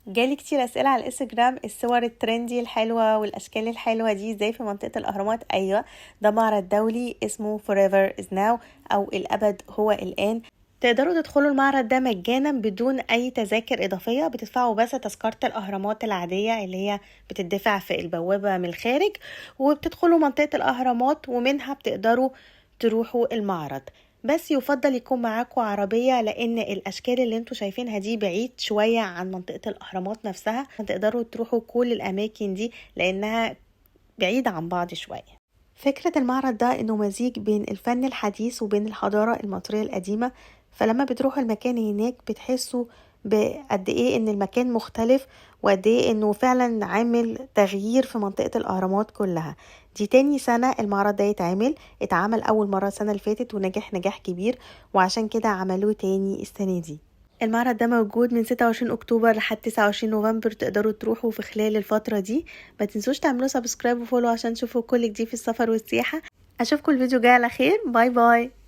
جالي كتير اسئلة على الانستجرام، الصور ال trendy الحلوة والاشكال الحلوة دي ازاي في منطقة الاهرامات؟ ايوه، ده معرض دولي اسمه Forever is Now او الابد هو الان. تقدروا تدخلوا المعرض ده مجانا بدون اي تذاكر اضافيه، بتدفعوا بس تذكره الاهرامات العادية اللي هي بتدفع في البوابة من الخارج، وبتدخلوا منطقة الاهرامات ومنها بتقدروا تروحوا المعرض. بس يفضل يكون معاكم عربية، لأن الأشكال اللي انتوا شايفينها دي بعيد شوية عن منطقة الأهرامات نفسها. تقدروا تروحوا كل الأماكن دي لأنها بعيدة عن بعض شوية. فكرة المعرض ده إنه مزيج بين الفن الحديث وبين الحضارة المصرية القديمة، فلما بتروحوا المكان هناك بتحسوا بقد ايه ان المكان مختلف، وقد ايه انه فعلا عامل تغيير في منطقة الاهرامات كلها. دي تاني سنة المعرض ده يتعمل، اتعمل اول مرة السنة اللي فاتت ونجح نجاح كبير، وعشان كده عملوه تاني السنة دي. المعرض ده موجود من 26 اكتوبر لحد 29 نوفمبر، تقدروا تروحوا في خلال الفترة دي. ما تنسوش تعملوا subscribe و follow عشان تشوفوا كل جديد في السفر والسياحة. اشوفكم الفيديو جاي على خير. bye bye.